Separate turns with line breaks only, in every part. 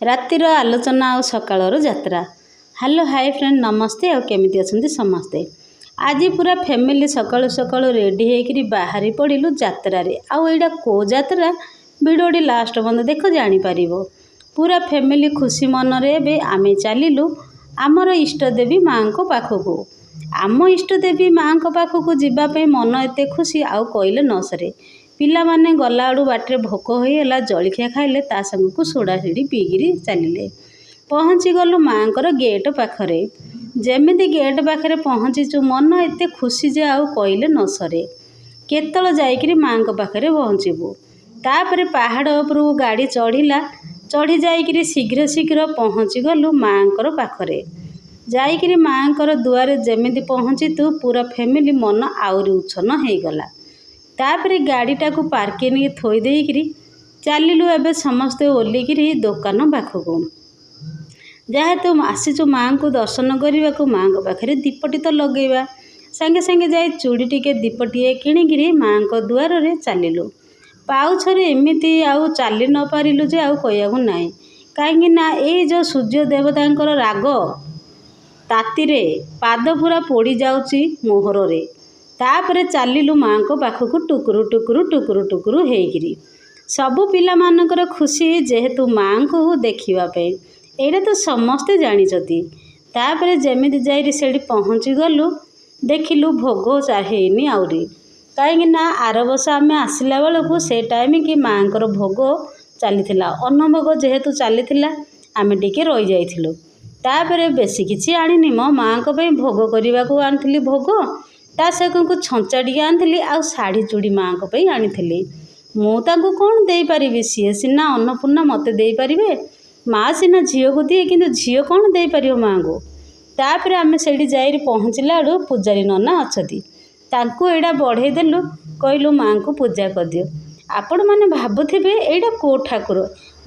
ରାତିର ଆଲୋଚନା ଆଉ ସକାଳର ଯାତ୍ରା। ହ୍ୟାଲୋ, ହାଇ ଫ୍ରେଣ୍ଡ, ନମସ୍ତେ। ଆଉ କେମିତି ଅଛନ୍ତି ସମସ୍ତେ? ଆଜି ପୁରା ଫ୍ୟାମିଲି ସକାଳୁ ସକାଳୁ ରେଡ଼ି ହେଇକିରି ବାହାରି ପଡ଼ିଲୁ ଯାତ୍ରାରେ। ଆଉ ଏଇଟା କେଉଁ ଯାତ୍ରା, ଭିଡ଼ିଓଟି ଲାଷ୍ଟ ପର୍ଯ୍ୟନ୍ତ ଦେଖ, ଜାଣିପାରିବ। ପୁରା ଫ୍ୟାମିଲି ଖୁସି ମନରେ ଏବେ ଆମେ ଚାଲିଲୁ ଆମର ଇଷ୍ଟ ଦେବୀ ମାଆଙ୍କ ପାଖକୁ। ଆମ ଇଷ୍ଟ ଦେବୀ ମାଆଙ୍କ ପାଖକୁ ଯିବା ପାଇଁ ମନ ଏତେ ଖୁସି, ଆଉ କହିଲେ ନ ସରେ। ପିଲାମାନେ ଗଲାବେଳୁ ବାଟରେ ଭୋକ ହୋଇଗଲା, ଜଳଖିଆ ଖାଇଲେ, ତା ସାଙ୍ଗକୁ ସୋଡ଼ା ସିଡ଼ି ପିଇକିରି ଚାଲିଲେ। ପହଞ୍ଚିଗଲୁ ମାଆଙ୍କର ଗେଟ୍ ପାଖରେ। ଯେମିତି ଗେଟ୍ ପାଖରେ ପହଞ୍ଚିଛୁ, ମନ ଏତେ ଖୁସି ଯେ ଆଉ କହିଲେ ନ ସରେ। କେତେବେଳେ ଯାଇକିରି ମାଆଙ୍କ ପାଖରେ ପହଞ୍ଚିବୁ। ତାପରେ ପାହାଡ଼ ଉପରକୁ ଗାଡ଼ି ଚଢ଼ିଲା। ଚଢ଼ି ଯାଇକିରି ଶୀଘ୍ର ଶୀଘ୍ର ପହଞ୍ଚିଗଲୁ ମାଆଙ୍କର ପାଖରେ। ଯାଇକିରି ମାଆଙ୍କର ଦୁଆରେ ଯେମିତି ପହଞ୍ଚିତୁ, ପୁରା ଫ୍ୟାମିଲି ମନ ଆହୁରି ଉଚ୍ଛନ୍ନ ହେଇଗଲା। ତାପରେ ଗାଡ଼ିଟାକୁ ପାର୍କିଂ ଥୋଇ ଦେଇକିରି ଚାଲିଲୁ ଏବେ ସମସ୍ତେ ଓହ୍ଲିକିରି ଦୋକାନ ପାଖକୁ। ଯେହେତୁ ଆସିଛୁ ମାଆଙ୍କୁ ଦର୍ଶନ କରିବାକୁ, ମାଆଙ୍କ ପାଖରେ ଦୀପଟି ତ ଲଗେଇବା। ସାଙ୍ଗେ ସାଙ୍ଗେ ଯାଇ ଚୁଡ଼ି ଟିକେ, ଦୀପଟିଏ କିଣିକିରି ମାଆଙ୍କ ଦୁଆରରେ ଚାଲିଲୁ। ପାଉଛରେ ଏମିତି ଆଉ ଚାଲି ନ ପାରିଲୁ ଯେ ଆଉ କହିବାକୁ ନାହିଁ। କାହିଁକି ନା ଏଇ ଯେଉଁ ସୂର୍ଯ୍ୟ ଦେବତାଙ୍କର ରାଗ ତାତିରେ ପାଦ ପୁରା ପୋଡ଼ି ଯାଉଛି ମୋହରରେ। ତାପରେ ଚାଲିଲୁ ମାଆଙ୍କ ପାଖକୁ ଟୁକୁରୁ ଟୁକୁରୁ ଟୁକୁରୁ ଟୁକୁରୁ ହେଇକିରି। ସବୁ ପିଲାମାନଙ୍କର ଖୁସି ଯେହେତୁ ମାଆଙ୍କୁ ଦେଖିବା ପାଇଁ, ଏଇଟା ତ ସମସ୍ତେ ଜାଣିଛନ୍ତି। ତାପରେ ଯେମିତି ଯାଇକି ସେଇଠି ପହଞ୍ଚିଗଲୁ, ଦେଖିଲୁ ଭୋଗ ହେଇନି ଆହୁରି। କାହିଁକି ନା ଆର ବର୍ଷ ଆମେ ଆସିଲା ବେଳକୁ ସେ ଟାଇମ୍କି ମାଆଙ୍କର ଭୋଗ ଚାଲିଥିଲା। ଅନ୍ନ ଭୋଗ ଯେହେତୁ ଚାଲିଥିଲା, ଆମେ ଟିକେ ରହିଯାଇଥିଲୁ। ତାପରେ ବେଶୀ କିଛି ଆଣିନି, ମୋ ମାଆଙ୍କ ପାଇଁ ଭୋଗ କରିବାକୁ ଆଣିଥିଲି ଭୋଗ, ତା ସାଙ୍ଗକୁ ଛଞ୍ଚା ଟିକେ ଆଣିଥିଲି, ଆଉ ଶାଢ଼ୀ ଚୁଡ଼ି ମାଆଙ୍କ ପାଇଁ ଆଣିଥିଲି। ମୁଁ ତାଙ୍କୁ କ'ଣ ଦେଇପାରିବି? ସିଏ ସିନା ଅନ୍ନପୂର୍ଣ୍ଣା ମୋତେ ଦେଇପାରିବେ। ମା ସିନା ଝିଅକୁ ଦିଏ, କିନ୍ତୁ ଝିଅ କ'ଣ ଦେଇପାରିବ ମାଆଙ୍କୁ? ତାପରେ ଆମେ ସେଇଠି ଯାଇକି ପହଞ୍ଚିଲା ବେଳୁ ପୂଜାରୀ ନନା ଅଛନ୍ତି। ତାଙ୍କୁ ଏଇଟା ବଢ଼େଇ ଦେଲୁ, କହିଲୁ ମାଆଙ୍କୁ ପୂଜା କରିଦିଅ। ଆପଣମାନେ ଭାବୁଥିବେ ଏଇଟା କେଉଁ ଠାକୁର?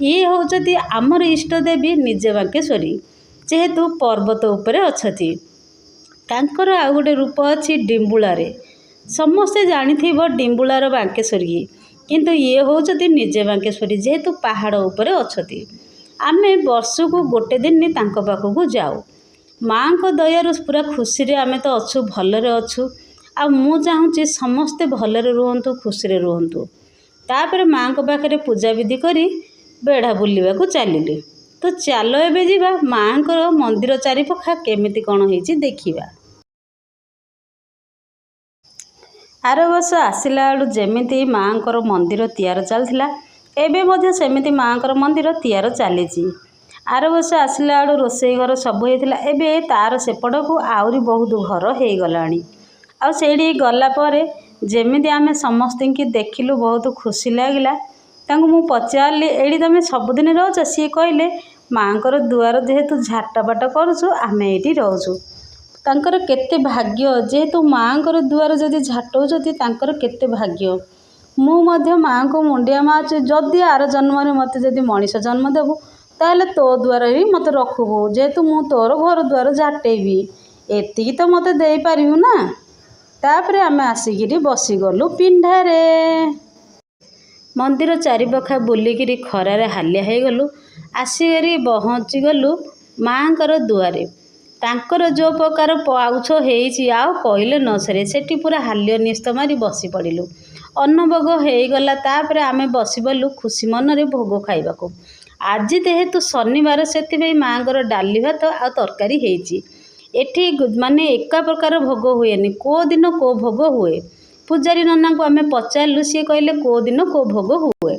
ଇଏ ହେଉଛନ୍ତି ଆମର ଇଷ୍ଟ ଦେବୀ ନିଜେ ବାଙ୍କେଶ୍ୱରୀ, ଯେହେତୁ ପର୍ବତ ଉପରେ ଅଛନ୍ତି। ତାଙ୍କର ଆଉ ଗୋଟେ ରୂପ ଅଛି ଡିମ୍ବୁଳାରେ। ସମସ୍ତେ ଜାଣିଥିବ ଡିମ୍ବୁଳାର ବାଙ୍କେଶ୍ୱରୀ, କିନ୍ତୁ ଇଏ ହେଉଛନ୍ତି ନିଜେ ବାଙ୍କେଶ୍ୱରୀ, ଯେହେତୁ ପାହାଡ଼ ଉପରେ ଅଛନ୍ତି। ଆମେ ବର୍ଷକୁ ଗୋଟେ ଦିନ ତାଙ୍କ ପାଖକୁ ଯାଉ। ମାଆଙ୍କ ଦୟାରୁ ପୁରା ଖୁସିରେ ଆମେ ତ ଅଛୁ, ଭଲରେ ଅଛୁ। ଆଉ ମୁଁ ଚାହୁଁଛି ସମସ୍ତେ ଭଲରେ ରୁହନ୍ତୁ, ଖୁସିରେ ରୁହନ୍ତୁ। ତାପରେ ମାଆଙ୍କ ପାଖରେ ପୂଜାବିଧି କରି ବେଢ଼ା ବୁଲିବାକୁ ଚାଲିଲି। ତ ଚାଲ ଏବେ ଯିବା, ମାଆଙ୍କର ମନ୍ଦିର ଚାରିପାଖ କେମିତି କ'ଣ ହେଇଛି ଦେଖିବା। ଆର ବର୍ଷ ଆସିଲା ବେଳୁ ଯେମିତି ମାଆଙ୍କର ମନ୍ଦିର ତିଆରି ଚାଲିଥିଲା, ଏବେ ମଧ୍ୟ ସେମିତି ମାଆଙ୍କର ମନ୍ଦିର ତିଆରି ଚାଲିଛି। ଆର ବର୍ଷ ଆସିଲା ବେଳୁ ରୋଷେଇ ଘର ସବୁ ହେଇଥିଲା, ଏବେ ତାର ସେପଟକୁ ଆହୁରି ବହୁତ ଘର ହେଇଗଲାଣି। ଆଉ ସେଇଠି ଗଲା ପରେ ଯେମିତି ଆମେ ସମସ୍ତଙ୍କୁ ଦେଖିଲୁ, ବହୁତ ଖୁସି ଲାଗିଲା। ତାଙ୍କୁ ମୁଁ ପଚାରିଲି, ଏଇଠି ତୁମେ ସବୁଦିନ ରହୁଛ? ସିଏ କହିଲେ, ମାଆଙ୍କର ଦୁଆର ଯେହେତୁ ଝାଟବାଟ କରୁଛୁ, ଆମେ ଏଇଠି ରହୁଛୁ। ତାଙ୍କର କେତେ ଭାଗ୍ୟ, ଯେହେତୁ ମାଆଙ୍କର ଦୁଆର ଯଦି ଝାଟଉଛନ୍ତି, ତାଙ୍କର କେତେ ଭାଗ୍ୟ। ମୁଁ ମଧ୍ୟ ମାଆଙ୍କୁ ମୁଣ୍ଡିଆ ମାରୁଛି, ଯଦି ଆର ଜନ୍ମରେ ମୋତେ ଯଦି ମଣିଷ ଜନ୍ମ ଦେବୁ, ତାହେଲେ ତୋ ଦୁଆରେ ହିଁ ମୋତେ ରଖିବୁ, ଯେହେତୁ ମୁଁ ତୋର ଘର ଦୁଆର ଝାଟେଇବି। ଏତିକି ତ ମୋତେ ଦେଇପାରିବୁ ନା? ତାପରେ ଆମେ ଆସିକିରି ବସିଗଲୁ ପିଣ୍ଡାରେ। ମନ୍ଦିର ଚାରିପାଖ ବୁଲିକିରି ଖରାରେ ହାଲିଆ ହେଇଗଲୁ। ଆସିକରି ପହଞ୍ଚିଗଲୁ ମାଆଙ୍କର ଦୁଆରେ। ତାଙ୍କର ଯେଉଁ ପ୍ରକାର ପାଉଛ ହେଇଛି, ଆଉ କହିଲେ ନ ସରେ। ସେଠି ପୁରା ହାଲିଆ ନିସ୍ତ ମାରି ବସି ପଡ଼ିଲୁ। ଅନ୍ନଭୋଗ ହେଇଗଲା। ତାପରେ ଆମେ ବସିଗଲୁ ଖୁସି ମନରେ ଭୋଗ ଖାଇବାକୁ। ଆଜି ଯେହେତୁ ଶନିବାର, ସେଥିପାଇଁ ମାଆଙ୍କର ଡାଲି ଭାତ ଆଉ ତରକାରୀ ହେଇଛି। ଏଠି ମାନେ ଏକା ପ୍ରକାର ଭୋଗ ହୁଏନି, କେଉଁ ଦିନ କେଉଁ ଭୋଗ ହୁଏ। ପୂଜାରୀ ନନାଙ୍କୁ ଆମେ ପଚାରିଲୁ, ସିଏ କହିଲେ କେଉଁ ଦିନ କେଉଁ ଭୋଗ ହୁଏ।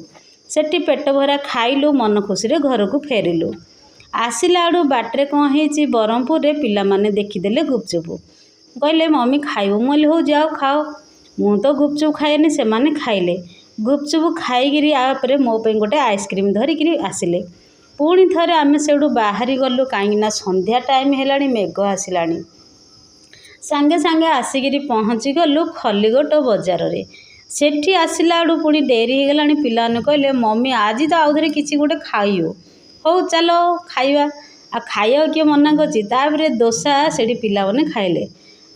ସେଠି ପେଟ ଭରା ଖାଇଲୁ, ମନ ଖୁସିରେ ଘରକୁ ଫେରିଲୁ। ଆସିଲା ବେଳୁ ବାଟରେ କ'ଣ ହେଇଛି, ବ୍ରହ୍ମପୁରରେ ପିଲାମାନେ ଦେଖିଦେଲେ ଗୁପଚୁପ। କହିଲେ, ମମି ଖାଇବୁ? ମୁଁ କହିଲି, ହଉ ଯାଅ ଖାଅ। ମୁଁ ତ ଗୁପଚୁପ ଖାଏନି, ସେମାନେ ଖାଇଲେ। ଗୁପଚୁପ ଖାଇକିରି ପରେ ମୋ ପାଇଁ ଗୋଟେ ଆଇସ୍କ୍ରିମ୍ ଧରିକିରି ଆସିଲେ। ପୁଣି ଥରେ ଆମେ ସେଇଠୁ ବାହାରି ଗଲୁ, କାହିଁକିନା ସନ୍ଧ୍ୟା ଟାଇମ୍ ହେଲାଣି, ମେଘ ଆସିଲାଣି। ସାଙ୍ଗେ ସାଙ୍ଗେ ଆସିକିରି ପହଞ୍ଚିଗଲୁ ଖଲିକୋଟ ବଜାରରେ। ସେଠି ଆସିଲା ବେଳୁ ପୁଣି ଡେରି ହେଇଗଲାଣି। ପିଲାମାନେ କହିଲେ, ମମି ଆଜି ତ ଆଉଥରେ କିଛି ଗୋଟେ ଖାଇବୁ। ହଉ ଚାଲ ଖାଇବା। ଆଉ ଖାଇବାକୁ କିଏ ମନା କରୁଛି? ତାପରେ ଦୋସା ସେଠି ପିଲାମାନେ ଖାଇଲେ,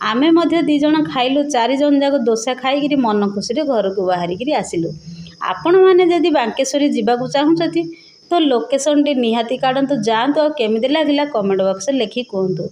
ଆମେ ମଧ୍ୟ ଦୁଇ ଜଣ ଖାଇଲୁ। ଚାରି ଜଣ ଯାକ ଦୋସା ଖାଇକିରି ମନ ଖୁସିରେ ଘରକୁ ବାହାରିକିରି ଆସିଲୁ। ଆପଣମାନେ ଯଦି ବାଙ୍କେଶ୍ୱରୀ ଯିବାକୁ ଚାହୁଁଛନ୍ତି, ତ ଲୋକେସନ୍ଟି ନିହାତି କାଢ଼ନ୍ତୁ, ଯାଆନ୍ତୁ ଆଉ କେମିତି ଲାଗିଲା କମେଣ୍ଟ ବକ୍ସରେ ଲେଖି କୁହନ୍ତୁ।